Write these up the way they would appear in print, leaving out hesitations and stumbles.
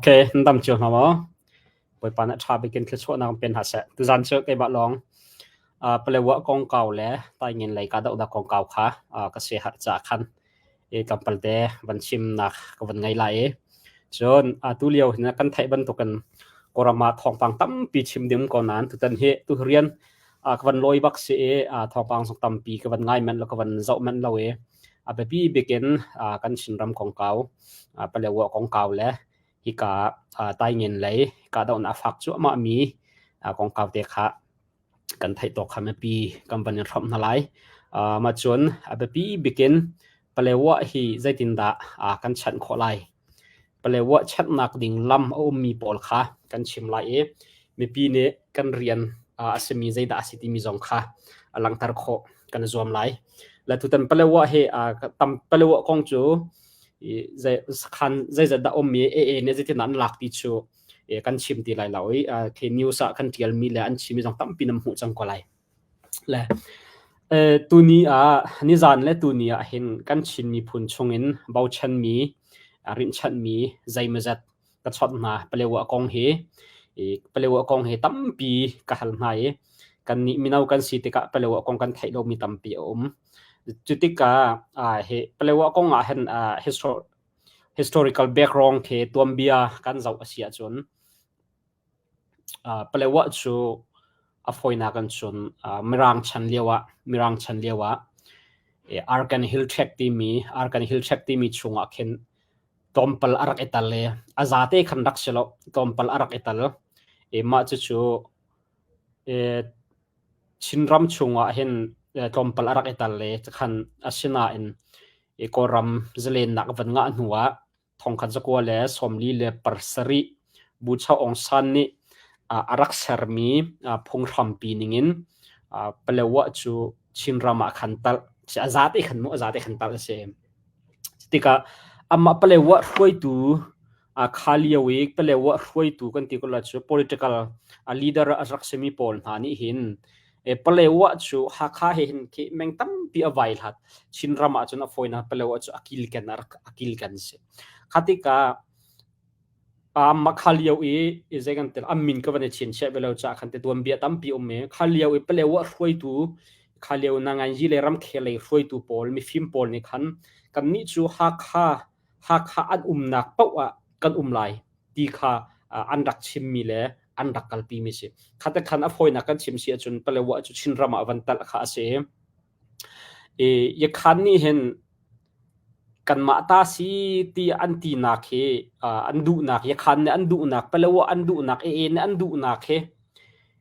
Okay, nan dam cio hna maw? Bawipa nih ṭha bik in thluachuahnak in pe hna seh. Tuzaan cu keimah lawng Palewa kongkau le Taingen lei kahdohnak kongkau kha ka siaherh caah khan i tlawmpal te van chimnak ka van ngei lai i cun atu lio hin kan theih bantukin Kawlram ah thawngpang tampi chim ding ko nain tutan hi tu rian ka van lawi bak si i thawngpang zong tampi ka van ngai manh lo ka van zoh manh lo i a biapi bik in kan Chinram kongkau Palewa kongkau le hika Taingen lei kahdohnak a fak cuahmah mi kongkau te kha kan theih tawk kha mipi kan van in hrawmh hna lai. Mah cun a biapi bikin Palewa hi zeitindah kan chanh khawh lai? Palewa chanhnak ding lam a ummi pawl kha kan chim lai i mipi nih kan rian a simi zeidah a si timi zong kha a langhter khawh kan i zuam lai. Le tutan Palewa hi tam Palewa kong cu sakhan zeizat dah ummi AA nih zeitindah an lak ti cu kan chim ti lai lo i khi news ah kan ṭialmi le an chimmi zong tampi nan hmuh cang ko lai. Le tuni ah nizan le tuni ah hin kan Chin miphun chungin bochanmi rinhchanhmi zeimawzat ka chawnh hna. Palewa kong hi Palewa kong hi tampi ka hal hna i kannih mino kan si tikah Palewa kong kan theih lomi tampi a um. Cutikah hi Palewa kong ah hin historical background khi tuanbia kan zoh a si ahcun Palewa cu a fawinak in cun Mirang chan lio ah Mirang chan lio ah Arkan Hill Tract timi Arkan Hill Tract timi chungah khin tlawmpal a rak i tal i a zate khan rak si lo tlawmpal a rak i tal i mah cucu Chinram chungah hin tlawmpal a rak i tal i khan asinain Kawlram zalennak van ngah hnu ah thongkhat zakua le 47 Buchoh Aung San nih a rak sermi phunghrampi ningin Palewa cu Chinram ah khan talh a zate khan mu a zate khan talh a si. Tikah amah Palewa hruaitu kha lio i Palewa hruaitu kan ti ko la cu political leader a rak simi pawl hna nih hin Palewa cu Hakha he hin khi meng tampi a vai hlat. Chinram ah cun a fawinak Palewa cu a kilken a rak a kilken si. Kha tikah mah kha lio i zei kan tel an min ka van i chinchiah ve lo caah khan te tuanbia tampi um i kha lio i Palewa hruaitu kha lio nanganyi le ramkhel lei hruaitu pawl mifim pawl nih khan kannih cu Hakha Hakha an umnak paoh ah kan um lai ti kha an rak chimmi le an rak kalpimi si. Khate khan a fawinak kan chim si ahcun Palewa cu Chinram ah van talh kha a si. I Yakhan nih hin kanmah ta si ti an tinak hi an duhnak Yakhan nih an duhnak Palewa an duhnak AA nih an duhnak hi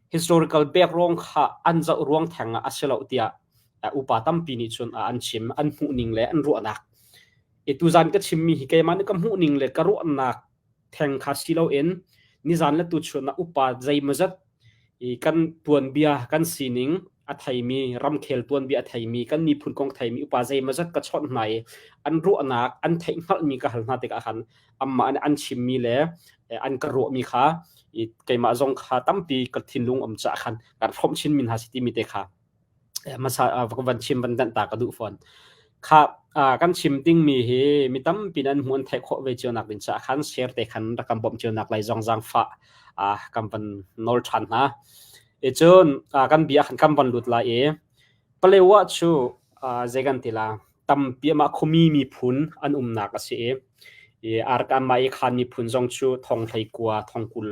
historical background kha an zoh ruang theng ah a si lo tiah upa tampi nih cun an chim an hmuhning le an ruahnak. I tuzan ka chimmi hi keimah nih ka hmuhning le ka ruahnak theng kha si loin nizan le tuchun ah upa zeimawzat i kan tuanbia kan sining a theimi ramkhel tuanbia a theimi kan miphun kong theimi upa zeimawzat ka chawnh hna i an ruahnak an theih hngalhmi ka hal hna tikah khan anmah nih an chimmi le an ka ruahmi kha i keimah zong kha tampi ka thinlung um caah khan kan hrawmh chinmi hna si timi te kha hmasa van chim van danh ta ka duh fawn. Kha kan chim dingmi hi mi tampi nan hmuh an theih khawh ve cio nak ding caah khan share te khan rak kan bawmh cio nak lai zong zaangfah kan van nawl ṭhan hna. I cun kan bia khan kan van lut lai i Palewa cu zei kan ti la tampi amah khuami miphun an umnak a si i i Arakan mah i khan miphun zong cu thong hlei kua thong kul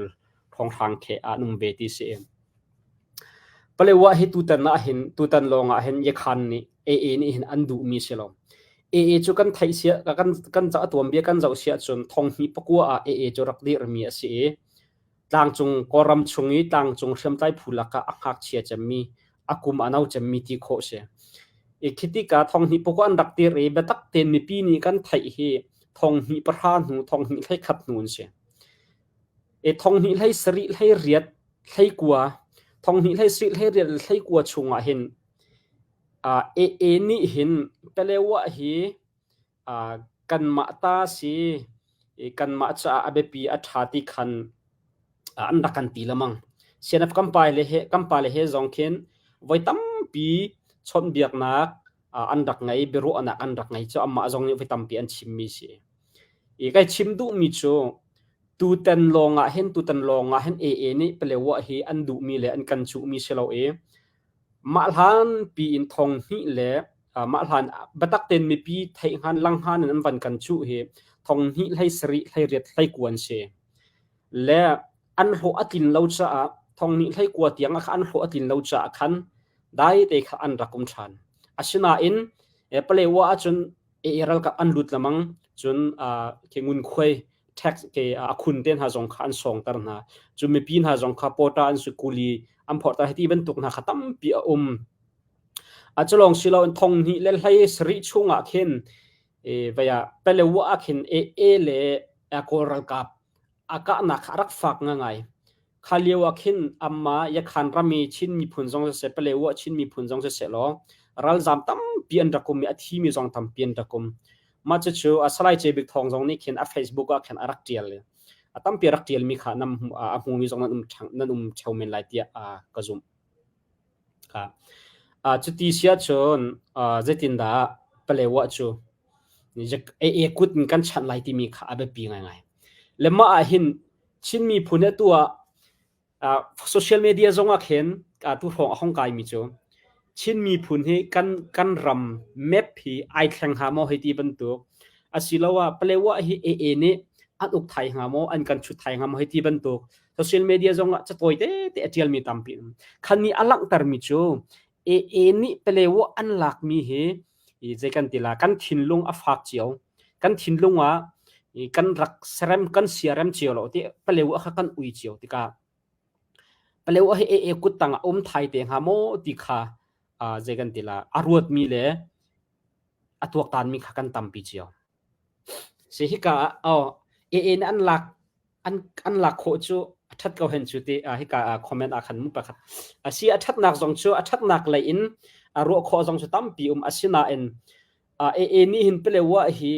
thong hrang khe an um ve ti si. Palewa hi tutan ahhin tutan lawng ah hin Yakhan nih AA nih hin an duhmi si lo. AA cu kan theih sia kan kan a tuanbia kan zoh sia cun thong hnih pakua ah AA cu rak dirmi a si i tlangcung Kawlram chung i tlangcung hriamtlai phu lakah a ngakchia cemmi a kum a no cemmi ti khawh si. I khi tikah thong hnih pakua an rak dir i biatak tein mipi nih kan theih hi thong hnih pahra hnu thong hnih hlei khat hnu an si. I thong hnih hlei sarih hlei riat hleikua thonghnih hleisarih hleiriat le hleikua chungah hin AA nih hin Palewa hi kanmah ta si kanmah caah a biapi a ṭha ti khan an rak kan ti lemang. CNF kan pa le he kan pa le he zong khin voi tampi chawnhbiaknak an rak ngei biaruahnak an rak ngei cu amah zong nih voi tampi an chimmi si. I kai chim duhmi cu. Tutan lawng ah hin tutan lawng ah hin AA nih Palewa hi an duhmi le an kan cuhmi si lo i mah hlan piin thong hnih le mah hlan biatak tein mipi theih hngan langhngan in an van kan cuh hi thong hnih hlei sarih hlei riat hlei kua an si. Le an hlawh a tlin lo caah thong hnih hlei kua tiang ah khan an hlawh a tlin lo caah khan dai te kha an rak um ṭhan. Asinain Palewa ahcun AA ralkap an lut lemang cun ke ngunkhuai tax ke a khun te hna zong kha an sawngter hna. Cu mipi hna zong kha pawta an si kuli an phorhter hiti bantuk hna kha tampi a um. A culong silo in thong hnih le hlei sarih chungah khin vaya Palewa ah khin AA le Kawl ralkap a kahnak kha a rak fak ngangai. Kha lio ah khin amma Yakhan ram i Chin miphun zong siseh, Palewa Chin miphun zong siseh law ralzaam tampi an rak um i a thimi zong tampi an rak um. Mah cucu Salai Ce Bik Thawng zong nih khin a Facebook ah khin a rak ṭial i a tampi a rak ṭialmi kha nam a hmumi zong nan um nan um ṭheo men lai tiah ka zumh. Cuti si ahcun zeitindah Palewa cu AA kut in kan chanh lai timi kha a biapi ngaingai. Le mah ah hin Chin miphun hi atu ah social media zong ah khin tu hrawng a hong kaimi cu Chin miphun hi kan kan ram map hi ai thleng hnga maw hei ti bantuk asiloah Palewa hi AA nih an uk thai hnga maw an kan chut thai hnga maw hei ti bantuk social media zong ah catawi tete a ṭialmi tampi um. Khan nih a langhtermi cu AA nih Palewa an lakmi hi zei kan ti la kan thinlung a fak cio. Kan thinlung ah kan rak serem kan siarem cio lo ti Palewa kha kan ui cio tikah Palewa hi AA kut tang ah um thai te hnga maw ti kha zei kan ti la a ruatmi le a tuaktanmi kha kan tampi cio. Si hika ah oh AA nih an lak an an lak khawh cu a ṭhat ko hen cu ti hika ah comment ah khan mu pakhat a si a ṭhatnak zong cu a ṭhatnak lei in a ruah khawh zong cu tampi um asinain AA nih hin Palewa hi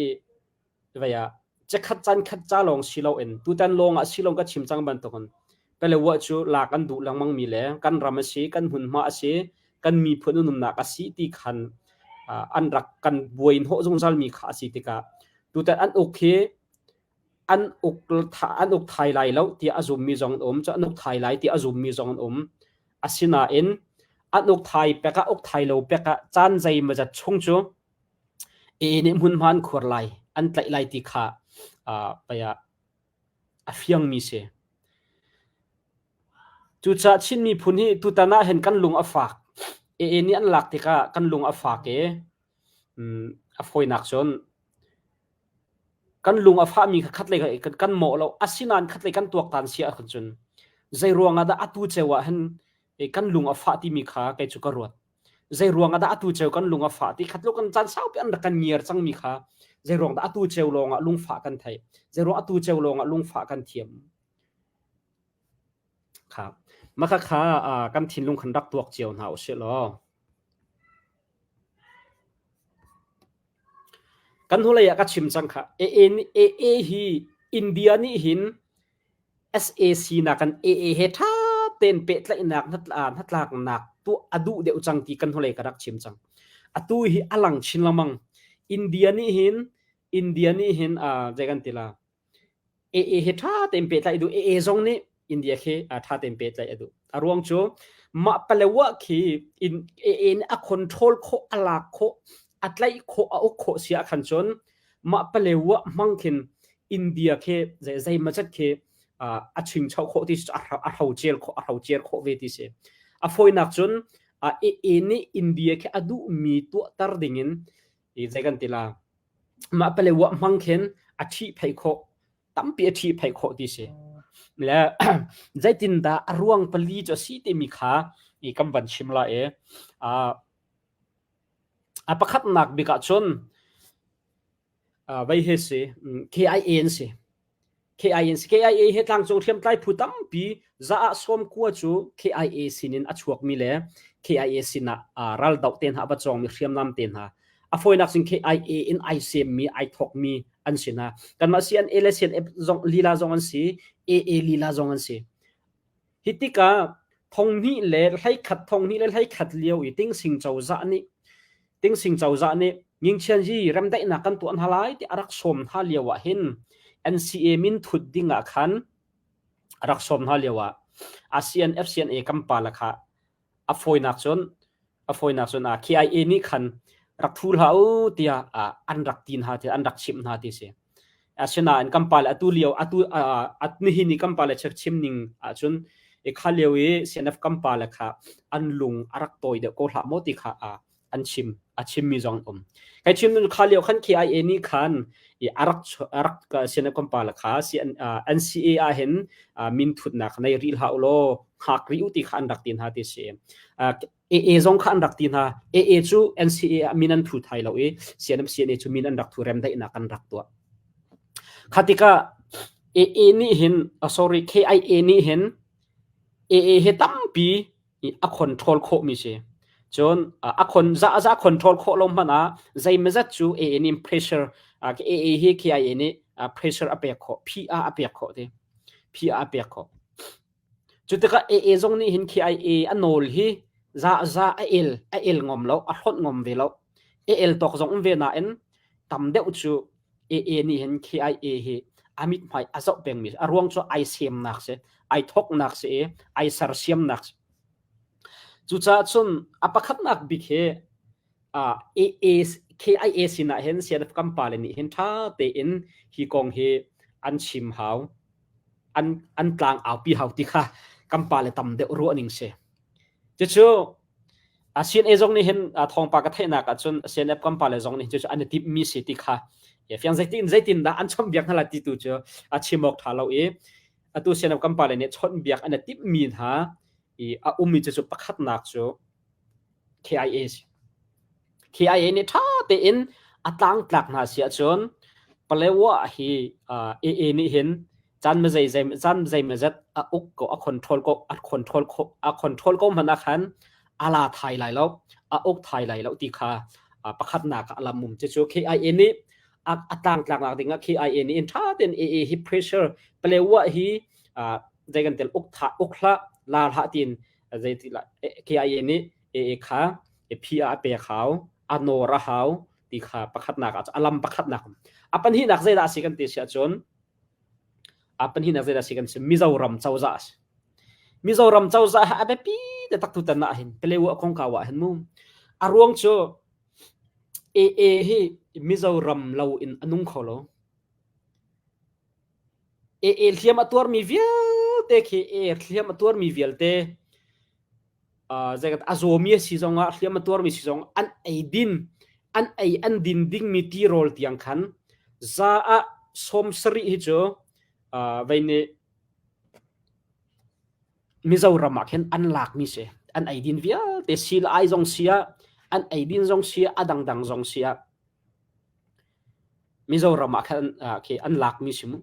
vei ah cakhat caan khat ca lawng si loin tutan lawng ah si lawng ka chim cang bantukin Palewa cu lak an duh lengmang mi le kan ram a si kan hmunhma a si kan miphun umnak a si ti khan an rak kan buai hnawh zungzal mi kha a si tikah tutan an uk hi an uk an uk thai lai lo tiah a zummi zong an um cu an uk thai lai tiah a zummi zong an um asinain an uk thai pek ah uk thai lo pek ah caan zeimawzat chung cu e nih hmunhma an khuar lai an tlaih lai ti kha pei ah a fiangmi si. Cucaah Chin miphun hi tutan ah hin kan lung a fak. AA nih an lak tikah kan lung a fak i a fawinak cun kan lung a fahmi kha khatlei kan mawh lo. Asinain khatlei kan tuaktan si ahcun cun zei ruangah dah atu ceu ah hin kan lung a fah timi kha kei cu ka ruat. Zei ruangah dah atu ceu kan lung a fah ti khat lo kan caan saupi an rak kan ngiar cangmi kha zei ruang dah atu ceu lawngah lungfah kan theih. Zei ruang atu ceu lawngah lungfah kan thiam. Kha mah khakha kan thinlung khan rak tuak cio hna usih law kan hnulei ah ka chim cang kha AA AA hi India nih hin SAC nakin AA he ṭha tein pehtlaihnak hnatlaknak tuah a duh deuh cang ti kan hnulei ka rak chim cang. Atu hi a lang chin lengmang. India nih hin India nih hin zei kan ti la AA he ṭha tein pehtlaih a duh. AA zong nih India khi ṭha tein pehtlaih a duh. A ruang cu mah Palewa khi in AA nih a control khawh, a lak khawh, a tlaih khawh, a uk khawh si ahkhan cun mah Palewa hmang khin India khi zei zeimawzat khi a chingchoh khawh ti a hrocel khawh a hrocer khawh ve ti si. A fawinak cun AA nih India khi a duhmi tuahter dingin zei kan ti la mah Palewa hmang khin a ṭhihphaih khawh tampi a ṭhihphaih khawh ti si. Le zeitindah a ruang pali cu a si timi kha i kan van chim la i a pakhatnak bik ah cun vei hi si KIA an si. KIA an si. KIA hi tlangcung hriamtlai phu tampi za ah sawmkua cu KIA sinin a chuakmi le KIA sinah raldoh te hna a va cawngmi hriamnam te hna a fawinak cun KIA in ai semmi ai thawkmi an si hna. Kanmah CNA le CNF zong lila zong an si, AA lila zong an si. Hi tikah thonghnih le hleikhat thonghnih le hleikhat lio i Tingsing cozah nih Tingsing cozah nih Ngingchianzi remdaihnak kan tuah hna lai ti a rak sawm hna lio ah hin NCA min thut ding ah khan a rak sawm hna lio ah ASEAN FCNA kan pa le kha a fawinak cun a fawinak cun KIA nih khan rak thu hlah u tiah an rak ti hna ti an rak chimh hna ti si. Asinain kan pa le atu lio atu nihin i kan pa le chim ning ahcun i kha lio i CNF kan pa le kha an lung a rak tawi deuh ko hlah maw ti kha an chim a chimmi zong um. Kai chim nun kha lio khan KIA nih khan i a rak a rak CNF kan pa le kha NCA ah hin min thutnak nei rih hlah u law hngak rih u ti kha an rak ti hna ti si. AA zong kha an rak ti hna. AA cu NCA ah min an thu thai lo i CNF CNA cu min an rak thu remdaihnak an rak tuah. Kha tikah AA nih hin sorry KIA nih hin AA hi tampi a control khawhmi si. Cun a con za za control khawh lo hmanh ah zeimazat cu AA nih pressure AA hi KIA nih pressure a pek khawh, PR a pek khawh ti. PR a pek khawh. Cu tikah AA zong nih hin KIA a nawl hi za za a el a el ngom lo, a hlonh ngom ve lo. A el tawk zong um ve nain tam deuh cu AA nih hin KIA hi a mithmai a zoh pengmi a ruang cu ai semnak si, ai thoknak si i ai sersiamnak si. Cucaah cun a pakhatnak bik hi AA KIA sinah hin CNF kan pale nih hin ṭha tein hi kong hi an chim hau, an an tlang aupi hau ti kha kan pale tam deuh ruah ning si. Cucu CNA zong nih hin thawngpa ka theihnak ahcun CNF kan pale zong nih cucu an i timhmi si ti kha fiang zeitin zeitin dah an chawnhbiak hna lai ti tu cu a chim awk ṭha lo i atu CNF kan pale nih chawnhbiak an i timhmi hna i a ummi cucu pakhatnak cu KIA si. KIA nih ṭha tein a tlangtlak hna si ahcun Palewa hi AA nih hin caan ma zei zei caan zeimazet a uk ko a control ko a control ko a control ko hmanh ah khan a la thai lai lo a uk thai lai lo ti kha pakhatnak ah a lam um cucu KIA nih a tlangtlak nak ding ah KIA nih in ṭha tein AA hi pressure Palewa hi zei kan tel uk tha uk hlah la hlah tiin zei ti la KIA nih AA kha phi ah a pek hau a nawr a hau ti kha pakhatnak ah a lam pakhatnak a pahnihnak zeidah a si kan ti si ahcun a pahnihnak zeidah a si kan si Mizoram cozah a si Mizoram cozah hi a biapi taktak tutan ah hin Palewa kongkau ah hin mu a ruang cu AA hi Mizoram lo in a nung kho lo AA hliam a tuarmi vialte khi AA hliam a tuarmi vialte zeikat a zawmi a si zongah hliam a tuarmi si zong an ei din an ei an din dingmi tirawl tiang khan za ah 70 hi cu vei nih Mizoram ah khin an lakmi si an ei din vialte sil ai zong si ah an ei din zong si ah a dangdang zong si ah Mizoram ah khan khi an lakmi si mu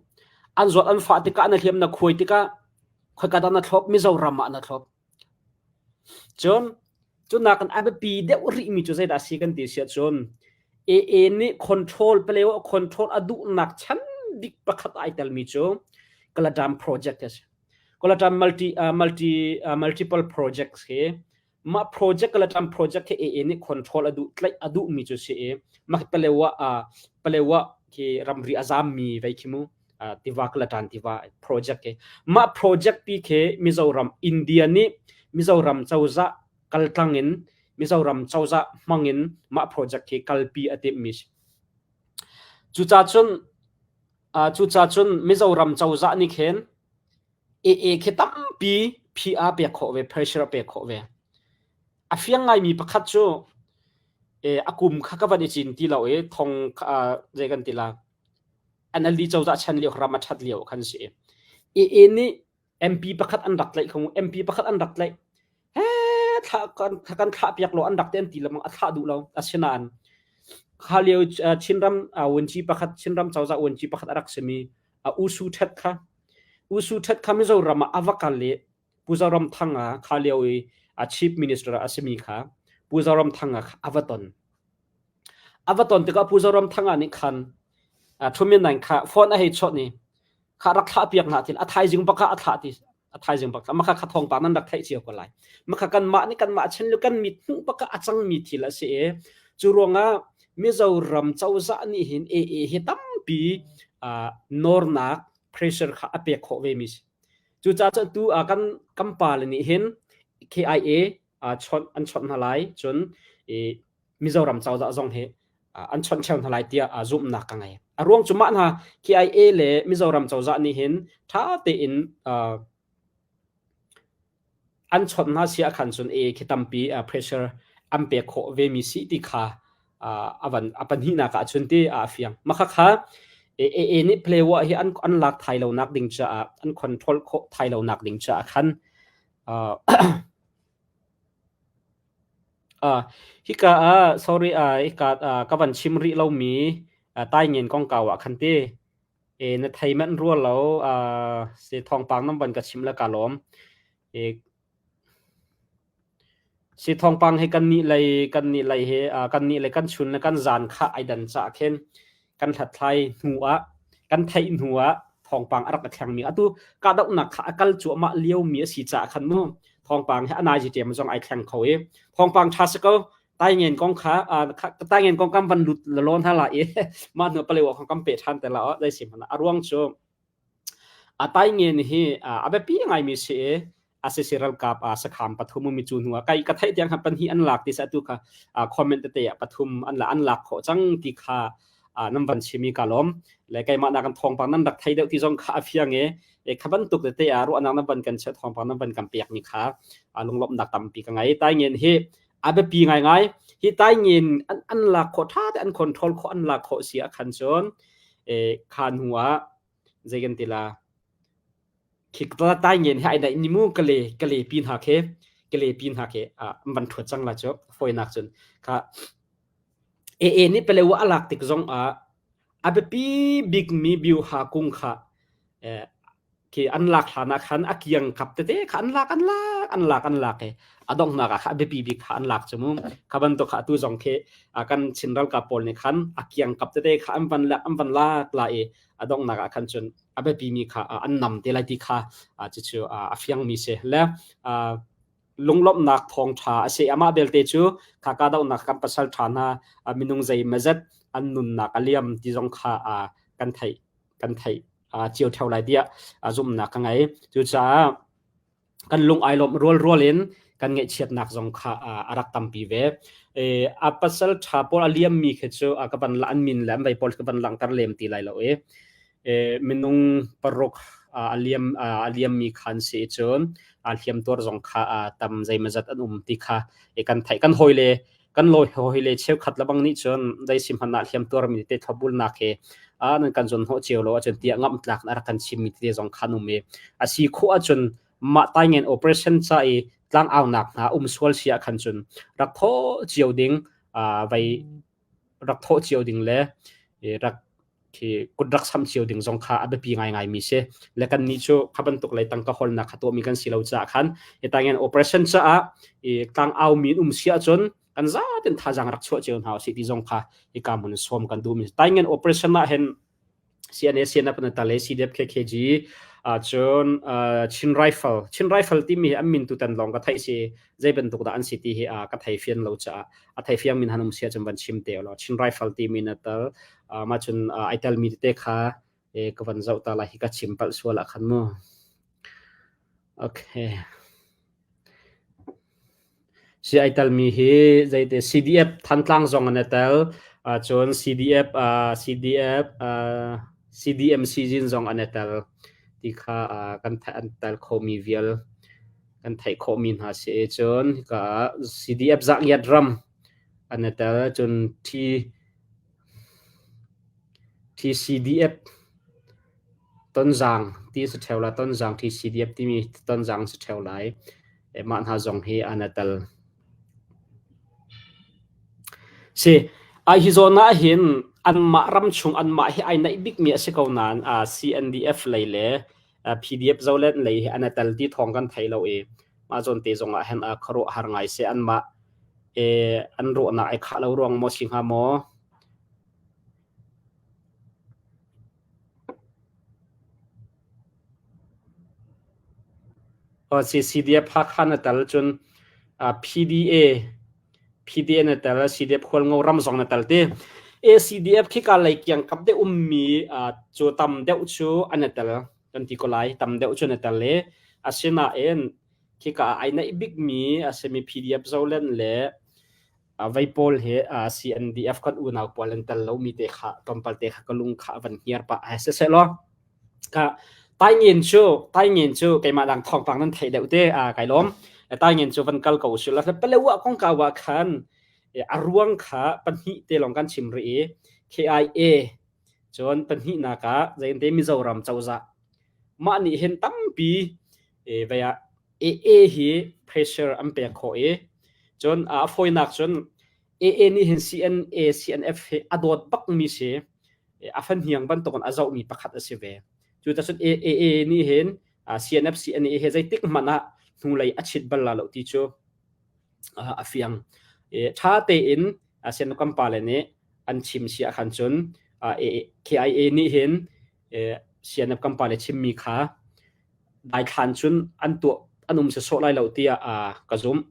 an zawt an fah tikah na hliam na khuai tikah khoika dah na thlop Mizoram ah na thlop Cun cu nakin a biapi deuh rihmi cu zeidah a si kan ti si ahcun AA nih control paleo control a duhnak chan bik pakhat ai telmi cu Kaladan project a si. Kaladan multi uh, multi uh, multiple projects hi mah project Kaladan project hi AA nih control a duh tlaih a duhmi cu si i mah Palewa uh, Palewa khi ramri a zammi vei khi mu tiva Kalatan tiva project ke mah project pi khi Mizoram India nih Mizoram cozah kaltlang in Mizoram cozah hmang in mah project khi kalpi a timh mi si cuca cun cuca cun Mizoram cozah nih khin AA khi tampi PR pek khawh ve pressure pek khawh ve a fiang ngaimi pakhat cu a kum kha ka van i cin ti lo i thong zei kan ti la NLD cozah chan lio ram a ṭhat lio khan si. AA nih MP pakhat an rak tlaih kho MP pakhat an rak tlaih. He thlah kan kan thlah piak lo an rak te an ti lemang a thlah duh lo. Asinain kha lio Chinram vuanci pakhat Chinram cozah vuanci pakhat a rak simi U Su Ṭhet kha U Su Ṭhet kha Mizoram ah a va kal i Pu Zoram Thang ah kha lio i a Chief Minister a simi kha Pu Zoram Thang ah a va ton. A va ton tikah Pu Zoramthanga nih khan Thumin Naing kha phone a hei chawnh i kha rak thlah piak hna tin a thaizing bak ah a thlah ti a thaizing bak maka kha thawngpang nan rak theih cio ko lai maka kanmah nih kanmah chen lu kan mit hmuh bak ah a cangmi thil a si i cu ruangah Mizoram cozah nih hin AA hi tampi nawrnak pressure kha a pek khawh ve mi si. Cucaah cu tu kan kan pa le nih hin KIA chawnh an chawnh hna lai cun Mizoram cozah zong hi an chawnh ṭheo hna lai tiah zumhnak ka ngei. A ruang cu mah hna KIA le Mizoram cozah nih hin ṭha tein an chawnh hna si ahkhan cun e khi tampi pressure an pek khawh ve mi si ti kha a van a pahnihnak ah cun ti a fiang. Mah khakha AA nih Palewa hi an an lak thai lo nak ding caah an control khawh thai lo nak ding caah khan Hika ah sorry hika ka van chim rih lomi taingen kongkau ah khan ti na thei manh rua lo si thawngpang nan van ka chim le ka lawm. Si thawngpang hi kan nih lei kan nih lei he kan nih lei kan chun le kan zan kha ai dan caah khin kan hlathlai hnu ah kan theih hnu ah thawngpang a rak i thlengmi atu kahdohnak kha a kal cuahmah liomi a si caah khan mu thawngpang hi a nai ṭem zong ai thleng kho i thawngpang ṭha si ko taingen kong kha taingen kong kan van lut lalawn hna la i mah hnu palewa kong kan pe ṭhan te la dai sim hna a ruang cu A taingen hi a biapi ngaimi si i a sisi ralkap sakham pathum mi cu hnu ah kai ka theih tiang khan pahnih an lak ti sa tu kha comment tete ah pathum an la an lak khawh cang ti kha nan van chimi ka lawm le keimah nak kan thawngpang nan rak thei deuh ti zong kha a fiang i kha bantuk tete ah ruahnak nan van kan chia thawngpang nan van kan pek mi kha lunglawmhnak tampi ka ngei taingen hi a biapi ngaingai hi taingen an an lak khawh tha te an control khawh an lak khawh si ah khan cun kha hnu ah zei kan ti la khi tai ngen hi ai daih ni mu kale kale pin ha khe kale pin ha khe a van thuat cang la chu foinak cun kha e e ni pelewa alak tik zong a a biapi bik mi biu ha kung kha khi an lak hlan ah khan a kiang kap tete kha an lak an lak an lak an lak e a donghnak ah kha a biapi bik kha an lak chu mu kha bantuk kha atu zong khi kan Chin ralkap pawl nih khan a kiang kap tete kha an van lak an van lak la i a donghnak ah khan cun a biapi mi kha an nam te lai ti kha cucu a fiang mi si le lunglawmhnak thawngṭha a si amah belte cu kha kahdohnak kan pasal ṭha hna minung zei mazat an nunnak a liam ti zong kha kan theih kan theih cio ṭheo lai tiah zumhnak ka ngei. Cucaah kan lung ai lawmh rualrual in kan ngaihchiatnak zong kha a rak tampi ve. A pasal ṭha pawl a liammi khi cu ka van an min le an vei pawl ka van langhter lem ti lai lo i minung paruk a liam a liammi khan si cun a hliam tuar zong kha tam zeimazat an um ti kha kan theih kan hawile kan lawi hawile cheukhat lebang nih cun zei si hmanh ah hliam tuarmi te thlopbulnak he a nan kan zon hnawh cio lo ahcun tiah ngamh tlak na rak kan chimmi te zong khan um i a si khawh ahcun mah taingen operation ca i tlangaunak hna um sual si ah khan cun rak thawh cio ding vai rak thawh cio ding le rak khi kut rak sam cio ding zong kha a biapi ngaingai mi si le kan nih cu kha bantuk lei tangka holnak kha tuahmi kan si lo caah khan i tangin operation caah i tlang au mi um si ahcun kan zaten thazaang rak chuah cio hna usih ti zong kha i ka mun sawm kan duh mi taingen operation ah hin CNA CNF na tale CDF KKG cun Chin Rifle Chin Rifle timi hi an min tutan lawng ka theih si zei bantuk dah an si ti hi ka thei fian lo caah a thei fiang min han um sia cun van chim te law Chin Rifle timi na tal mah cun ai tel mi tete kha ka van zoh ta lai hi ka chim palh sual ah khan mu okay Si ai telmi hi zeite CDF Thantlang zong an i tel. Cun CDF CDF CDMC zin zong an i tel ti kha kan an tel khomi vial kan theih khawhmi hna si i cun hika ah CDF Zahngiat ram an i tel cun T TCDF Tonzang ti a si ṭheo lai. Tonzang TCDF timi Tonzang a si ṭheo lai. Mah hna zong hi an i tel. Si, hi zawn ah hin anmah ram chung anmah hi ai naih bikmi a si ko nain CNDF lei le PDF Zoland lei hi an i tel ti thawng kan thei lo i mah zawn te zong ah hin khuaruahhar ngai si anmah an ruahnak ai khah lo ruang maw si hnga maw? CDF Hakha na tel cun PDA PDA na tel CDF Hualngo ram zong na tel ti. ACDF khika lei kiangkap deuh ummi cu tam deuh cu an i tel kan ti ko lai. Tam deuh cu an i tel i asinain khika ah ai naih bikmi a simi PDF Zoland le vei pawl hi CNDF kan unau pawl an tel lomi te kha tlawmpal te kha ka lung kha a van hniar pah. Ai siseh law ka Taingen cu Taingen cu keimah dang thawngpang nan theih deuh te kai lawm. Taingen cu van kal ko usih law Palewa kongkau ah khan a ruang kha pahnih te lawng kan chim rih i KIA cun pahnihnak ah zeinte Mizoram cozah mah nih hin tampi vei ah AA hi pressure an pek khawh i cun a fawinak cun AA nih hin CNA CNF hi a dawt bakmi si a fahniang bantukin a zohmi pakhat a si ve. Cu cun AA nih hin CNF CNA he zeitik hmanh ah hnulei a chit bal la lo ti cu a fiang. Ṭha tein CNF kan pale nih an chim si ahkhan cun KIA nih hin CNF kan pale chimmi kha daithlan cun an tuah an um sawsawh lai lo tiah ka zumh.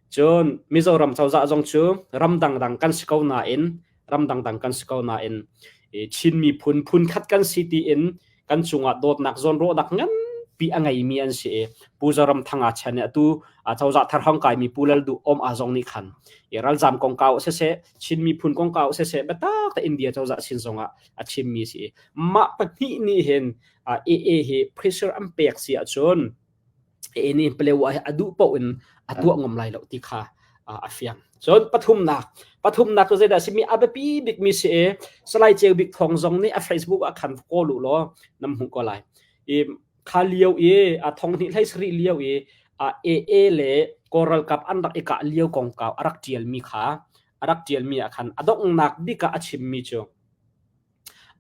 Cun Mizoram cozah zong cu ram dangdang kan si ko nain ram dangdang kan si ko nain Chin miphun phunkhat kan si tiin kan cungah dawtnak zawnruahnak nganpi a ngeimi an si i Pu Zoram Thanga chan nih atu cozah thar hong kaimi Pu Lal Duh Om A zong nih khan ralzam kongkau siseh Chin miphun kongkau siseh biatak te India cozah sin zongah a chimmi si i mah pahnih nih hin AA hi pressure an pek si ahcun AA nih Palewa hi a duh paoh in a tuah ngam lai lo ti kha a fiang. Cun pathumnak pathumnak cu zeidah simi a biapi bikmi si i Salai Ceu Bik Thawng zong nih a Facebook ah khan kawl u law nam hmuh ko lai. I kha lio i a thong hnih hlei sarih lio i AA le Kawl ralkap an rak i kah lio kongkau a rak ṭialmi kha a rak ṭialmi ah khan a donghnak bik ah a chimmi cu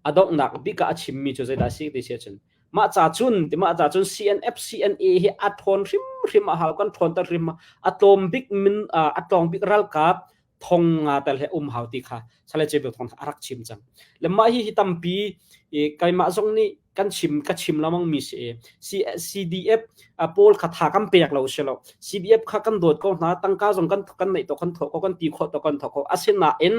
A donghnak bik ah a chimmi cu zeidah a si ti si ahcun mah ca cun ti mah ca cun CNF CNA hi a ṭhawn hrimhrim a hau kan ṭhawnter hrim a tlawm bik min a tlawng bik ralkap thong nga tel he um hau ti kha Salai Cebel Thawng a rak chim cang. Le mah hi hi tampi keimah zong nih kan chim ka chim lamang mi si CDF pawl kha tha kan pek lo si lo CDF kha kan dawt ko hna tangka zong kan kan neih to kan thawh ko kan ti khawh to kan thawh ko asinain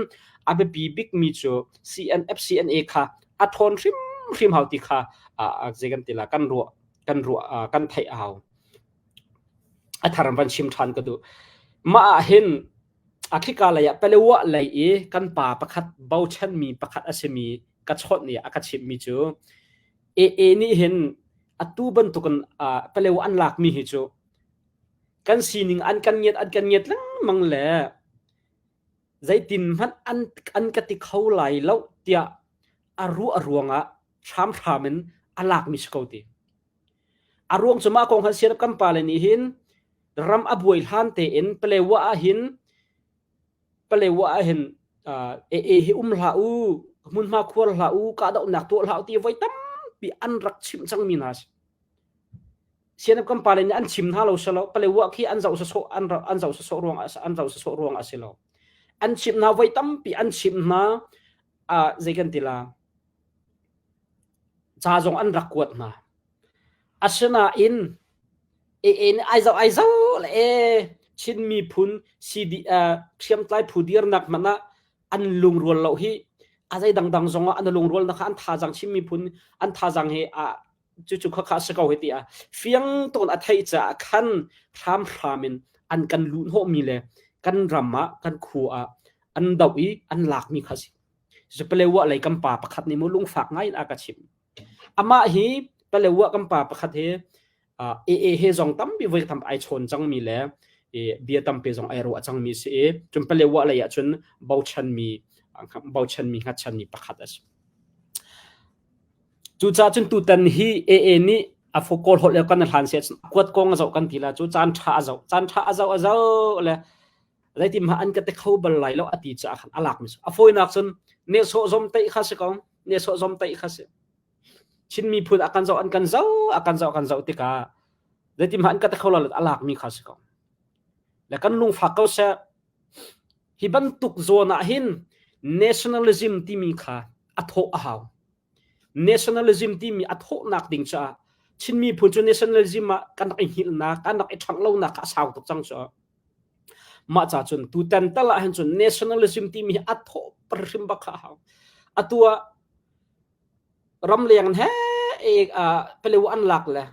a biapi bik mi cu CNF CNA kha a ṭhawn hrimhrim hau ti kha zei kan ti la kan ruah kan ruah kan theih a hau a thar van chim ṭhan ka duh mah ah hin a khika lei ah Palewa lei i kan pa pakhat bochanmi pakhat a simi ka chawnh i a ka chimhmi cu AA nih hin atu bantukin Palewa an lakmi hi cu kan sining an kan ngiat an kan ngiat lengmang le zeitin hmanh an an ka ti kho lai lo tiah a ruah ruangah hramhram in a lakmi si ko ti. A ruang cu mah kong han sian kan pale nih hin ram a buai hlan tein Palewa ah hin Palewa ah hin AA hi um hlah u hmunhma khuar hlah u kahdohnak tuah hlah u ti voi tampi an rak chimh cangmi hna si. Sianap kan pale nih an chim hna lo silo Palewa khi an zoh sawsawh an an zoh sawsawh ruang an zoh sawsawh ruang a si lo. An chimh hna voi tampi an chimh hna zei kan ti la ca zong an rak kuat hna. Asinain AA nih ai zoh ai zoh le e Chin miphun CD hriamtlai phu dirnak hmanh ah an lungrual lo hi a zei dangdang zong ah an lungrualnak kha an thazaang Chin miphun an thazaang hi a cucu khakha a si ko hi ti a fiang tawn a theih caah khan hramhram in an kan luhhnawhmi le kan ram ah kan khua ah an doh i an lakmi kha si. Palewa lei kan pa pakhat nih mu lungfak ngai in a ka chimh. Amah hi Palewa kan pa pakhat hi AA he zong tampi voi tam ai chawn cangmi le bia tampi zong ai ruah cangmi si i cun Palewa lei ah cun bochanmi bochanmi hngatchanmi pakhat a si. Cucaah cun tutan hi AA nih a kawl holh le kan hlan se kuat kong a zoh kan ti la cu caan ṭha a zoh caan ṭha a zoh a zoh le zeitin mah an ka te kho bal lai lo a ti caah khan a lak mi a fawinak cun nehsawh zom teih kha si ko nehsawh zom teih kha si Chin miphun a kan zoh an kan zoh a kan zoh kan zoh tikah zeitin mah an ka te kho lo a lak mi kha si ko le kan lungfak ko seh hi bantuk zawn ah hin nationalism timi kha a thawh a hau Nationalism timi a thawhnak ding caah Chin miphun cu nationalism ah kan rak i hngilhnak, kan rak i ṭhangh lonak kha a sau tuk cang cu. Mah ca cun tutan tal ah hin cun nationalism timi hi a thawh hrim bak kha a hau. Atu ah ramleng he paleu an lak le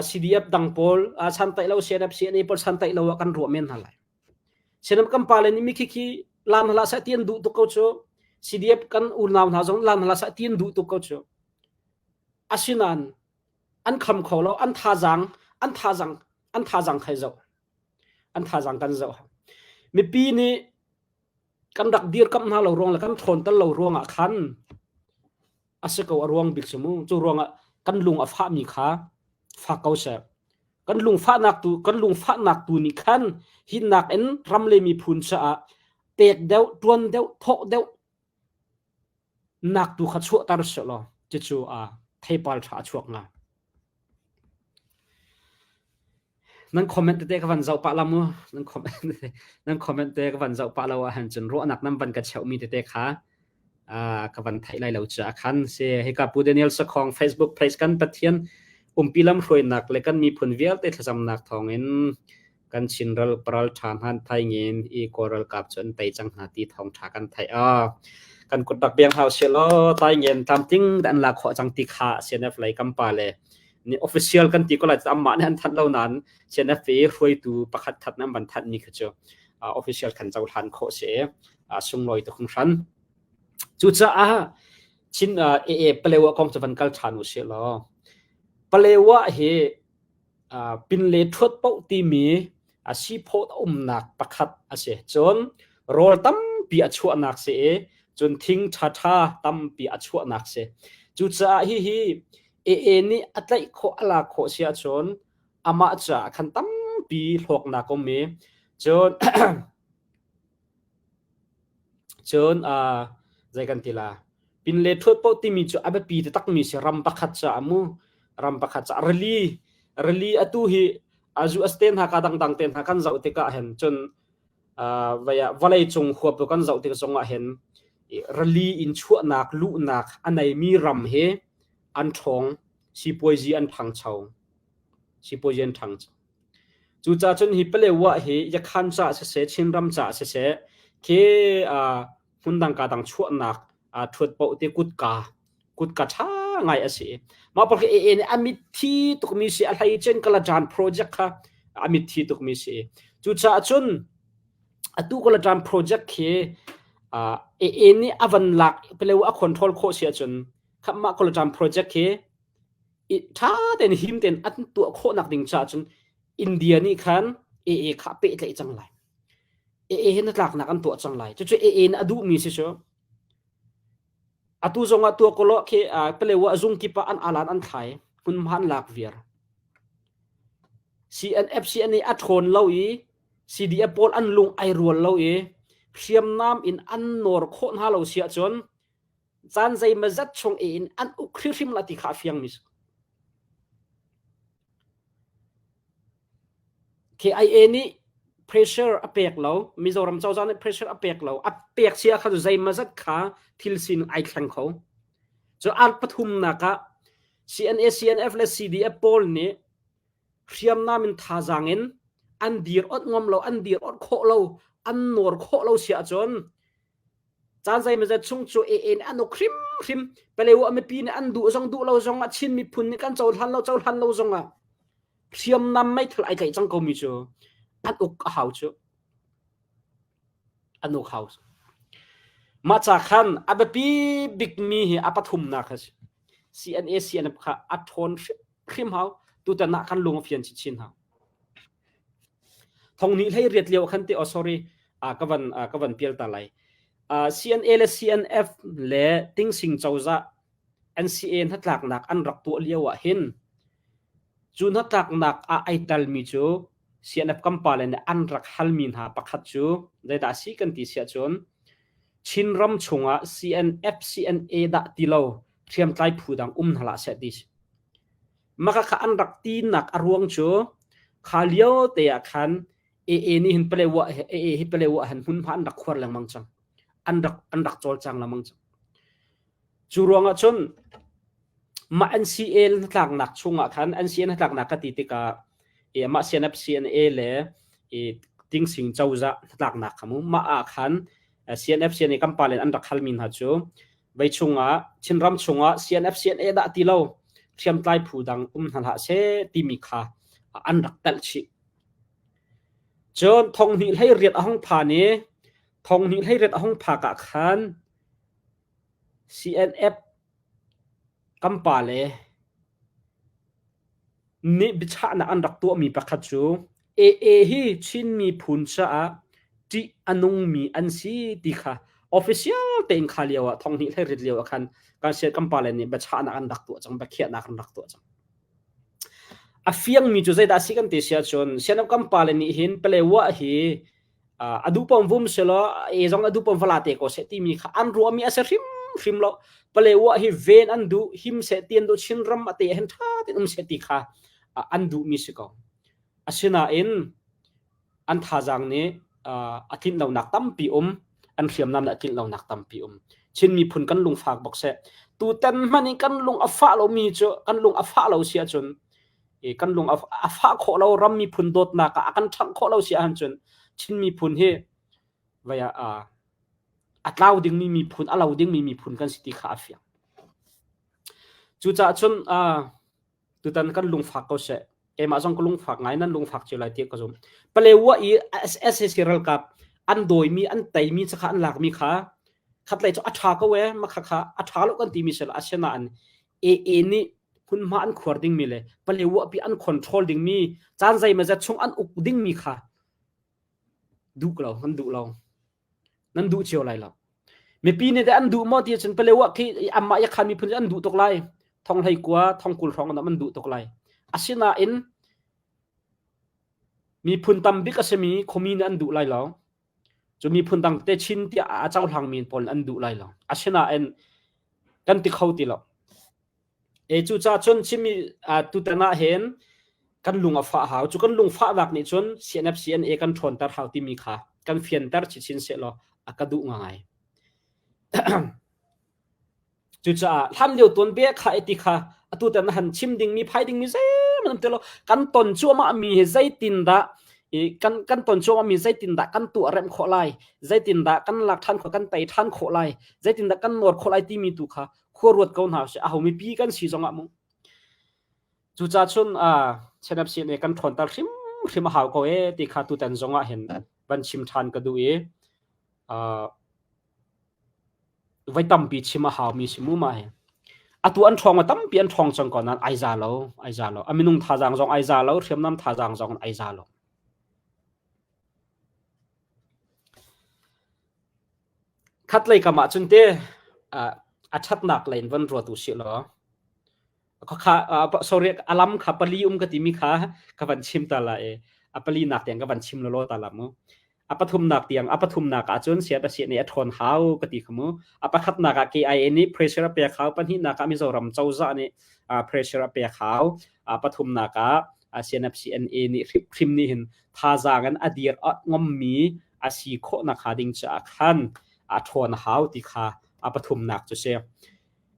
CDF dang pawl santaih lo CNF CNA pawl santaih lo ah kan ruah men hna lai. CNF kan pale nih mi khi khi lam hlah seh ti an duh tuk ko cu. CDF kan unau hna zong lam hlah seh ti an duh tuk ko cu. Asinain an kham kho lo an thazaang an thazaang an thazaang khai zoh an thazaang kan zoh mipi nih kan rak dirkamh hna lo ruang le kan thawn tal lo ruang ah khan a si ko a ruang bik cu mu cu ruang ah kan lung a fahmi kha fak ko seh kan lungfahnak tu kan lungfahnak tu nih khan hi nak in ram le miphun caah pek deuh tuan deuh thawh deuh nak tu kha chuahter seh law cucu a theipal ṭha a chuak hnga. Nan comment tete ka van zoh pah la mu. Nan comment nan comment te ka van zoh pah lo ahhin cun ruahnak nan van ka cheuhmi tete kha ka van theih lai lo caah khan si hika Pu Daniel Sakhong Facebook page kan Pathian umpi lam hruainak le kan miphun vialte thlacamnak thawngin kan Chin ral paral ṭha hman thaingin i Kawl ralkap cu an tei cang hna ti thawngṭha kan theih. Ah, kan kut rak biang hau seh law taingen tlamtling an la khawh cang ti kha CNF lei kan pa le ni official kan ti ko lai amah nih an thanh lo nain CNF i hruaitu pakhat khat nan van thanh mi kha cu official kan cohlan khawh si sunglawi tuk hringhran. Cucaah Chin AA Palewa kong cu van kal ṭhan u sih law Palewa hi Pinle ṭhuat paoh timi a siphawt a umnak pakhat a si. Cun rawl tampi a chuahnak si i cun thing ṭhaṭha tampi a chuahnak si. Cucaah hihi AA nih a tlaih khawh a lak khawh si ahcun amah caah khan tampi hlawknak a um i cun Cun zei kan ti la pinle ṭhuat paoh timi cu a biapi taktakmi si ram pakhat caah mu ram pakhat caah rili rili atu hi US te hna ka dangdang te hna kan zoh tikah hin cun vawlei cung huap kan zoh tik zongah hin rili in chuahnak luhnak a neimi ram hi an ṭhawng sipuaizi an ṭhangcho sipuaizi an ṭhangcho Cucaah cun hi Palewa hi Yakhan caah siseh, Chinram caah siseh, khi hmundang ka dang chuahnak ṭhuat paoh te kutka kutka ṭha ngai a si. Mah pawl khi AA nih a mitthi tukmi si, a hleicen Kalajan project kha a mitthi tukmi si. Cucaah cun atu Kalajan project khi AA nih a van lak Palewa a control khawh si ahcun mah Kalajan project khi ṭha tein him tein an tuah khawhnak ding caah cun India nih khan AA kha a pehtlaih cang lai. AA he hnatlaknak an tuah cang lai. Cucu AA nih a duhmi si cu. Atu zong ah tuah kolo khi Palewa zung kip ah an alan an thlai hmunhma an lak viar. CNF CNA a ṭhawn lo i CDF pawl an lung ai rual lo i hriamnam in an nawr khawh hna lo si ahcun caan zeimazat chung in an uk hrimhrim la ti kha a fiangmi si. KIA nih pressure a pek lo, Mizoram cozah nih pressure a pek lo, a pek sia kha cu zeimazat kha thil sining ai thleng kho. Cu ar pathumnak ah CNA, CNF le CDF pawl nih hriamnam in thazaang in an dir ot ngam lo, an dir ot khawh lo, an nawr khawh lo si ahcun Caan zeimawzat chung cu AA nih an uk hrimhrim. Paleo a mipi nih an duh zong duh lo zong ah Chin miphun nih kan cohlan lo cohlan lo zong ah hriamnam meithal ai tlaih cang komi cu an uk a hau cu. An uk hau. Mah ca khan a biapi bikmi hi a pathumnak a si. CNA CNF kha a ṭhawn hrimhrim hau. Tutan ah kan lung a fian chinchin hau. Thong nih hlei riat lio khan te oh sorry ka van ka van pial ta lai. CNA le CNF le Tingsing cozah NCA hnatlaknak an rak tuah lio ah hin cu hnatlaknak ah ai talmi cu CNF kan pale nih an rak halmi hna pakhat cu zeidah a si kan ti siah cun Chinram chungah CNF CNA dah ti lo hriamtlai phu dang um hna hlah seh ti si. Maka kha an rak tinak a ruang cu kha lio te ah khan AA nih hin Palewa AA hi Palewa han hmunhma an rak khuar lengmang cang. An rak an rak cawlcang lengmang cang. Cu ruangah cun mah NCA hnatlaknak chungah khan NCA hnatlaknak ka ti tikah e mah CNF CNA le e. Tingsing cozah hnatlaknak kha mu mah ah khan CNF CNA kan pale an rak halmi hna cu vei chungah Chinram chungah CNF CNA dah ti lo hriamtlai phu dang um hna hlah seh timi kha an rak telh chih. Cun thonghnih hlei riat a hung phan i thonghnih hlei riat a hung phak ah khan CNF kan pale nih biachahnak an rak tuahmi pakhat cu AA hi Chin miphun caah ṭih a nungmi an si ti kha official tein kha lio ah thonghnih hlei rit lio ah khan kan sian kan pale nih biachahnak an rak tuah cang biakhiahnak an rak tuah cang. A fiangmi cu zeidah a si kan ti si ahcun sianap kan pale nih hin Palewa hi a duh paoh vum selaw e zong a duh paoh vala te ko seh timi kha an ruahmi a si hrimhrim lo. Palewa hi ven an duh him seh ti an duh Chinram a te hin ṭha tein um seh ti kha an duhmi si ko. Asinain an thazaang nih a tlinh lonak tampi um an hriamnam nih a tlinh lonak tampi um. Chin miphun kan lungfak bak seh. Tutan hmanh in kan lung a fah lomi cu kan lung a fah lo si ahcun kan lung a fah khawh lo ram miphun dawtnak ah a kan ṭhangh khawh lo si ahcun Chin miphun hi vei ah a tlau dingmi miphun a lo dingmi miphun kan si ti kha a fiang. Cucaah cun tutan kan lungfak ko seh. Keimah zong ka lungfak ngai nan lungfak cio lai tiah ka zumh. Palewa i SAC ralkap an dawimi an teimi kha an lakmi kha khatlei cu a ṭha ko ee makha kha a ṭha lo kan timi sel asinain AA nih hmunhma an khuar dingmi le Palewa pi an control dingmi caan zeimazat chung an uk dingmi kha duh lo kan duh lo nan duh cio lai lo mipi nih an duh maw ti cun Palewa khi amah ya khan miphun an duh tuk lai thong hlei kua thong kul hrawng an duh tuk lai asinain miphun tam bik a simi khuami nih an duh lai lo cu miphun dang te chin tiah a cohlang mi pawl an duh lai lo asinain kan ti kho ti lo E cucaah cun chimmi tutan ah hin kan lung a fah hau. Cu kan lung fahnak nih cun CNF CNA kan ṭhawnter hau timi kha kan fianter chinchin sehlaw a ka duh ngai. Cucaah hlan lio tuanbia kha eti kha atu tan han chim dingmi phai dingmi zeihmanh um ti lo. Kan ton cuahmah mi hi zeitindah i kan kan ton cuahmah mi zeitindah kan tuah remh khawh lai, zeitindah kan lak ṭhan khawh, kan tei ṭhan khawh lai, zeitindah kan nawr khawh lai timi tu kha khua ruat ko hna usih aho mipi kan si zongah mu cucaah cun CNF CNA kan ṭhawnter hrimhrim a hau ko e ti kha tutan zongah hin van chim ṭhan ka duh i voi tampi chim a hau mi si mu ma hi atu an ṭhawng tampi an ṭhawng cang ko nain ai za lo ai za lo a minung thazaang zong ai za lo hriamnam thazaang zong ai za lo Khatlei kam ah cun te a ṭhatnak lei in van ruat usih law khakha sorry a lam kha pali um ka timi kha ka van chim ta la i a pali nak tiang ka van chim lawlaw ta la mu. A pathumnak tiang a pathumnak ah cun siapa nih a ṭhawn hau ka ti kha mu. A pakhatnak ah KIA nih pressure a pek hau, pahnihnak ah Mizoram cozah nih pressure a pek hau, pathumnak ah CNFCNA nih hrimhrim nih hin thazaang in a dir ngommi a si khawh nakhnga ding caah khan a ṭhawn a hau ti kha a pathumnak cu si.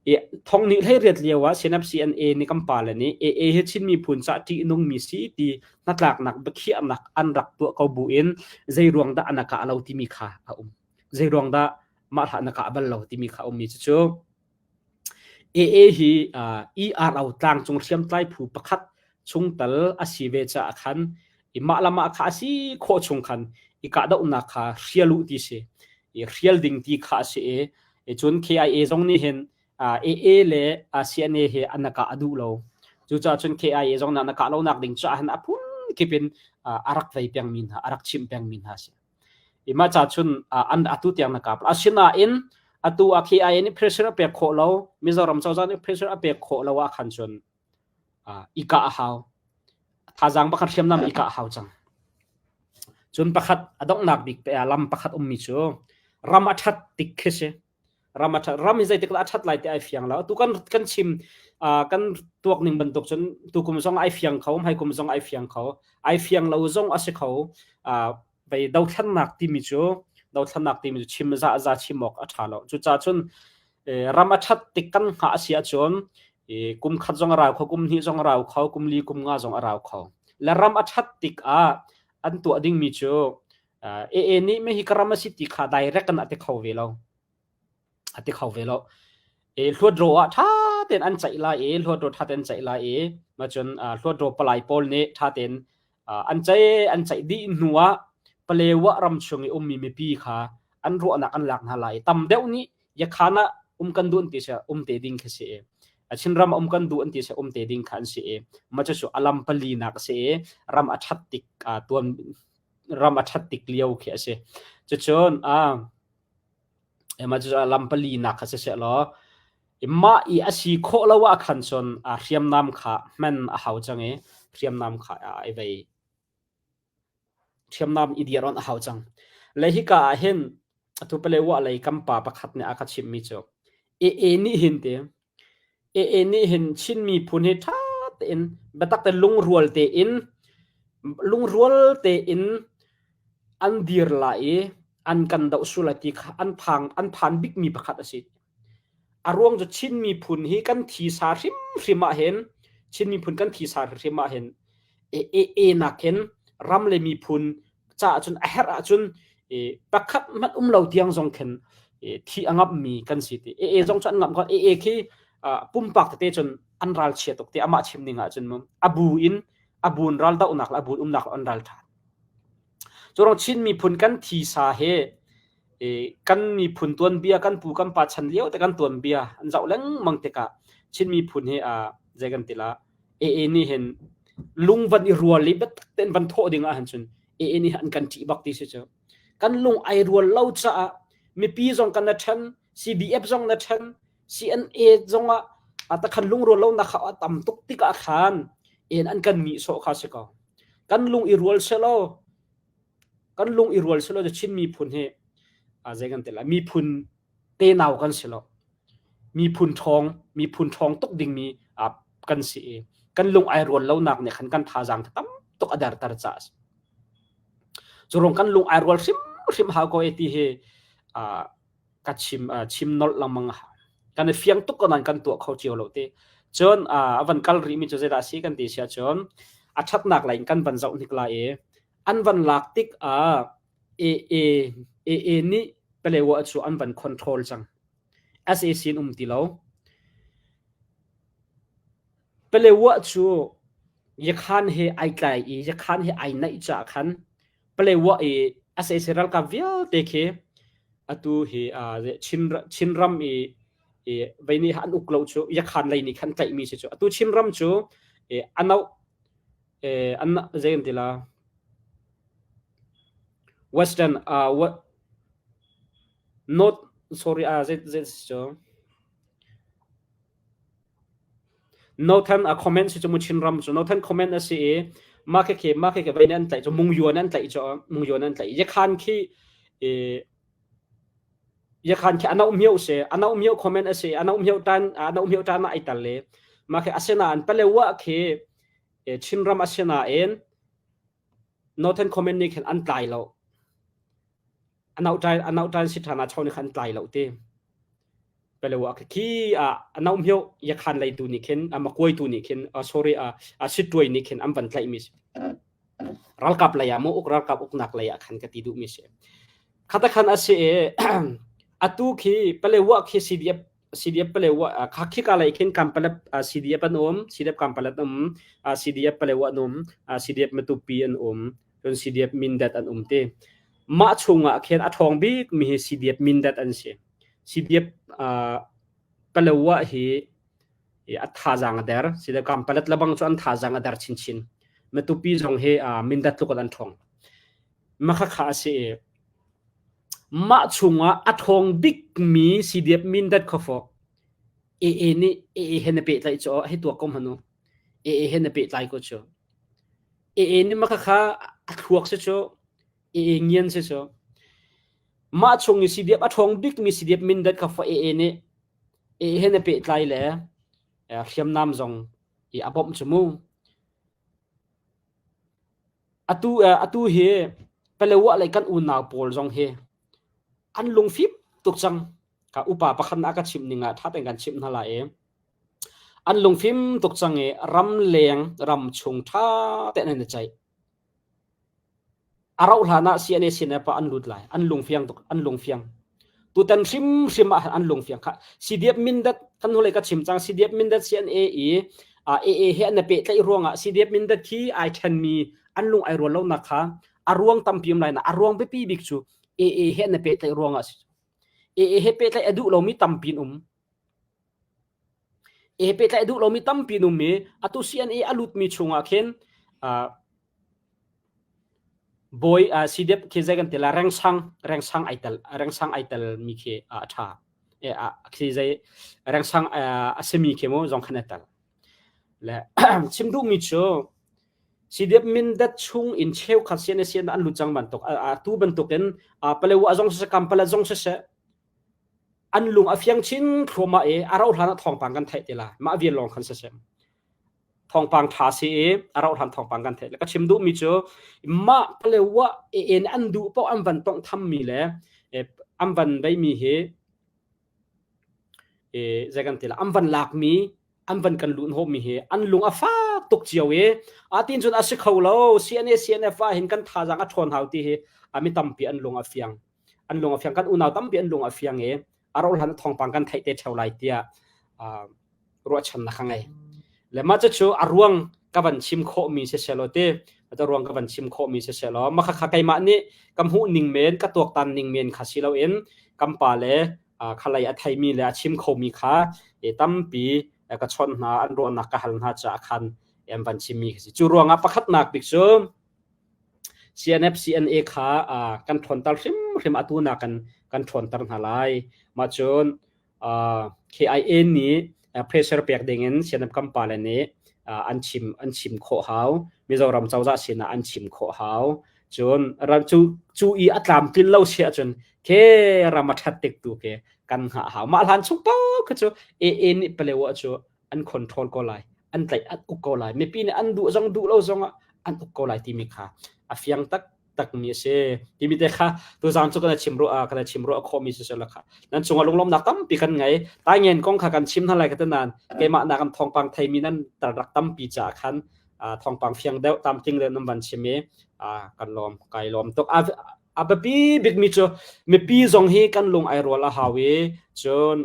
I thong nih hlei riat lio ah CNFCNA nih kan pale nih AA hi Chin miphun ca ṭihnungmi si ti hnatlaknak biakhiahnak an rak tuah ko bu in zei ruang dah an kah lo timi kha a um. Zei ruang dah mah hlah na kah bal lo timi kha a ummi cucu AA hi ERO tlangcung hriamtlai phu pakhat chungtel a si ve caah khan i mah le mah kha a si khawh chung khan i kahdohnak kha hrial u ti si. I hrial ding ti kha a si i cun KIA zong nih hin AA le CNA hi an kah a duh lo. Cucaah cun KIA zong nih an kah lonak ding caah hin a phunkip in a rak vei pengmi hna, a rak chimh pengmi hna a si. I mah ca cun an atu tiang na kap. Asinain atu a KIA nih pressure a pek khawh lo, Mizoram cozah nih pressure a pek khawh lo ah khan cun i kah a hau. Thazaang pakhat hriamnam i kah a hau cang. Cun pakhat a donghnak bik pe lam pakhat ummi cu ram a ṭhat tik khi si. Ram a ṭhat ram hi zeitik dah a ṭhat lai ti ai fiang lo. Atu kan kan chim kan tuak ning bantuk cun tukum zong ai fiang kho, hmaikum zong ai fiang kho. Ai fiang lo zong a si kho. Vei dothlennak timi cu dothlennak timi cu chim za za chim awk a ṭha lo. Cucaah cun ram a ṭhat tik kan hngah a si ahcun kum khat zong a rau kho, kum hnih zong a rau kho, kum li kum nga zong a rau kho. Le ram a ṭhat tik ah an tuah dingmi cu. AA nih me hi ka ram a si ti kha direct in a ti kho ve lo. A ti kho ve lo. E hluatro ah ṭha tein an ceih lai i hluatro ṭha tein ceih lai i macun hluatro palai pawl nih ṭha tein an ceih an ceih dih hnu ah Palewa ram chung i ummi mipi kha an ruahnak an lak hna lai i tam deuh nih Yakhan ah um kan duh an ti si um te ding khi si i Chinram um kan duh an ti si um te ding kha an si i mah cu alam pali nak a si i ram a ṭhat tik tuan ram a ṭhat tik lio khi a si. Cucun mah cu lam pali nak kha si seh law mah i a si khawh lo ah khan cun hriamnam kha hman a hau cang i hriamnam kha i vei hriamnam i dir on a hau cang. Le hika ah hin atu Palewa lei kan pa pakhat nih a ka chimhmi cu AA nih hin ti AA nih hin Chin miphun hi ṭha tein biatak te lungrual tein lungrual tein an dir lai i an kan doh sual lai ti kha an phang an phan bikmi pakhat a si. A ruang cu Chin miphun hi kan thisa hrimhrim ah hin Chin miphun kan thisa hrimhrim ah hin AA nakin ram le miphun caah cun a herh ahcun pakhat hmanh um lo tiang zong khin thi a ngamhmi kan si ti. AA zong cu an ngamh ko. AA khi pumpak tete cun an ral chia tuk ti amah chim ning ahcun mu a bu in a buun ral dohnak le a buun umnak an ral ṭha. Cu Chin miphun kan thisa he kan miphun tuanbia kan pu kan pa chan lio te kan tuanbia an zoh lengmang tikah Chin miphun hi zei kan ti la AA nih hin lung van i rual i biatak tein van thawh ding ahhin cun AA nih an kan ṭih bak ti si cu. Kan lung ai rual lo caah mipi zong kan na ṭhen, CDF zong na ṭhen, CNA zong ah takhan lungrual lonak kha a tam tuk tikah khan en an kan nih sawh kha si ko. Kan lung i rual selaw kan lung i rual selaw Chin miphun hi zei kan ti lai miphun tenau kan si lo. Miphun ṭhawng, miphun ṭhawng tuk dingmi kan si i kan lung ai rual lonak nih khan kan thazaang tam tuk a derter caah a si. Curung kan lung ai rual hrimhrim hau ko e ti hi ka chim chim nolh lengmang a hau. Kan i fiang tuk ko nain kan tuah kho cio lo ti. Cun a van kal rihmi cu zeidah a si kan ti si ahcun a ṭhatnak lei in kan van zoh hnik lai i an van lak tik ah AA AA nih Palewa cu an van control cang. SAC in um ti lo. Palewa cu Yakhan he ai tlai i Yakhan he ai naih caah khan Palewa i SAC ralkap vialte khi atu hi Chin Chinram i i vei nih an uk lo cu Yakhan lei nih khan tlaihmi si cu atu Chinram cu ano an zei an ti la Western uh, North sorry uh, zei zei si cu Northern a comment si cu mu Chinram cu Northern comment a si i mah khi khi mah khi khi vei nih an tlaih cu Mungyuan an tlaih cu Mungyuan an tlaih Yakhan khi i Yakhan khi ano mio si ano mio comment a si ano mio tan ano mio tan ai tal le mah khi asinain Palewa khi Chinram asinain Northern comment nih khin an tlai lo anau ṭai anau ṭan si ṭhan ah cho nih khan an tlai lo ti Palewa khi khi anau mio yakhan lei tu nih khin makuai tu nih khin sorry a sittuai nih khin an van tlaih mi si ralkap lei ah maw uk ralkap uknak lei ah khan ka ti duh mi si khata khan a si i atu khi Palewa khi CDF CDF Palewa kha khika lei khin Kampalet CDF an um CDF Kampalet um CDF Palewa an um CDF Matupi an um cun CDF Mindat an um ti mah chungah khin a ṭhawng bik mi hi CDF Mindat an si CDF Palewa hi a thazaang a der CDF Kampalet lebang cu an thazaang a der chinchin Matupi zong hi Mindat tluk in an ṭhawng Makhakha a si i mah chungah a ṭhawng bikmi CDF Mindat khuafawk AA nih AA he na pehtlaih cu hei tuak ko hmanh u. AA he na pehtlai ko cu. AA nih makhakha a thluak si cu AA ngian si cu. Mah chung i CDF a ṭhawng bikmi CDF Mindat khuafawk AA nih AA he na pehtlai le hriamnam zong i a bawmh cu mu. Atu atu hi Palewa lei kan unau pawl zong hi an lungfim tuk cang. Ka upa pakhat nih a ka chimh ning ah ṭha tein kan chimh hna lai i an lungfim tuk cang i ramleng ramchung ṭha tein an i ceih. A rauh hlan ah CNA CNF ah an lut lai. An lungfiang tuk, an lungfiang. Tutan hrimhrim ah an lungfiang kha. CDF Mindat kan hnulei ka chim cang CDF Mindat CNA i AA he an i pehtlaih ruangah CDF Mindat khi ai ṭhenmi an lung ai rual lonak kha a ruang tampi um lai na a ruang biapi bik cu AA he an i pehtlaih ruangah si. AA he pehtlaih a duh lomi tampi an um. AA pehtlaih a duh lomi tampi an um i atu CNA a lutmi chungah khin bawi CDF khi zei kan ti la rengsang rengsang ai tel rengsang ai tel mi khi a ṭha. Khi zei rengsang a simi khi mu zong khan ai tel. Le chim duhmi cu CDF Mindat chung in cheukhat sian sian an lut cang bantuk atu bantukin Palewa zong siseh Kampala zong siseh an lung a fiang chin thluahmah i a rauh hlan ah thawngpang kan theih ti lai. Mah vial lawng khan siseh. Thawngpang ṭha si i a rauh hlan thawngpang kan theih. Ka chim duhmi cu mah Palewa in an duh paoh an van tongh thammi le an van veimi hi zei kan ti la an van lakmi an van kan luhhnawhmi hi an lung a fak tuk cio i atin cun a si kho lo CNA CNF ah hin kan thazaang a ṭhawn hau ti hi mi tampi an lung a fiang an lung a fiang kan unau tampi an lung a fiang i a rauh hlan thawngpang kan theih te ṭheo lai tiah ruahchannak ka ngei le mah cucu a ruang ka van chim khawhmi si selaw ti a ruang ka van chim khawhmi si selaw mah kha keimah nih ka hmuh ning men ka tuaktan ning men kha si loin kan pa le khalei a theimi le a chim khomi kha tampi ka chawnh hna an ruahnak ka hal hna caah khan an van chimmi khi si cu ruangah pakhatnak bik cu CNF CNA kha kan ṭhawnter hrimhrim atu nak kan kan ṭhawnter hna lai mah cun KIA nih pressure pek dingin CNF kan pale nih an chim an chim khawh hau Mizoram cozah sinah an chim khawh hau cun ram cu cu i a tlamtlin lo si ahcun ke ram a ṭhat tik tu ke kan hngah hau mah hlan chung paoh kha cu AA nih Palewa cu an control ko lai an tlaih an uk ko lai mipi nih an duh zong duh lo zong ah an uk ko lai timi kha a fiang tak takmi a si timi te kha tuzaan cu kan chim ruah kan chim ruah khawhmi si sela kha nan cungah lunglawmnak tampi kan ngei taingen kong kha kan chim hna lai ka tenan keimah nak an thawngpang theimi nan rak tampi caah khan thawngpang fiang deuh tamtling deuh nan van chim i kan lawm kai lawm tuk a biapi bikmi cu mipi zong hi kan lung ai rual a hau i cun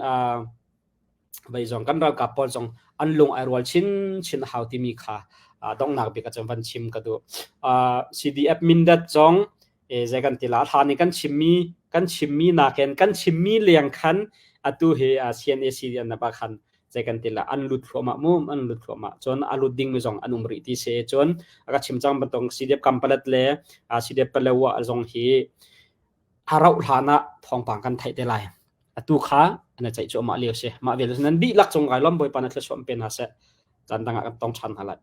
vei zong kan ralkap pawl zong an lung ai rual chin chin a hau timi kha donghnak bik ah cun van chim ka duh. CDF Mindat zong zei kan ti la hlan in kan chimmi kan chimmi nakin kan chimmi leng khan atu hi CNAC an ba khan zei kan ti la an lut thluahmah mu an lut thluahmah cun a lut dingmi zong an um rih ti si cun a ka chim cang bantuk CDF Kampalat le CDF Palewa zong hi a rauh hlan ah thawngpang kan theih te lai. Atu kha an ceih cuahmah lio si. Mah vial nan dihlak cung kai lawm Bawipa na thluachuah pe hna seh. Caan dang ah kan tong ṭhan hna lai.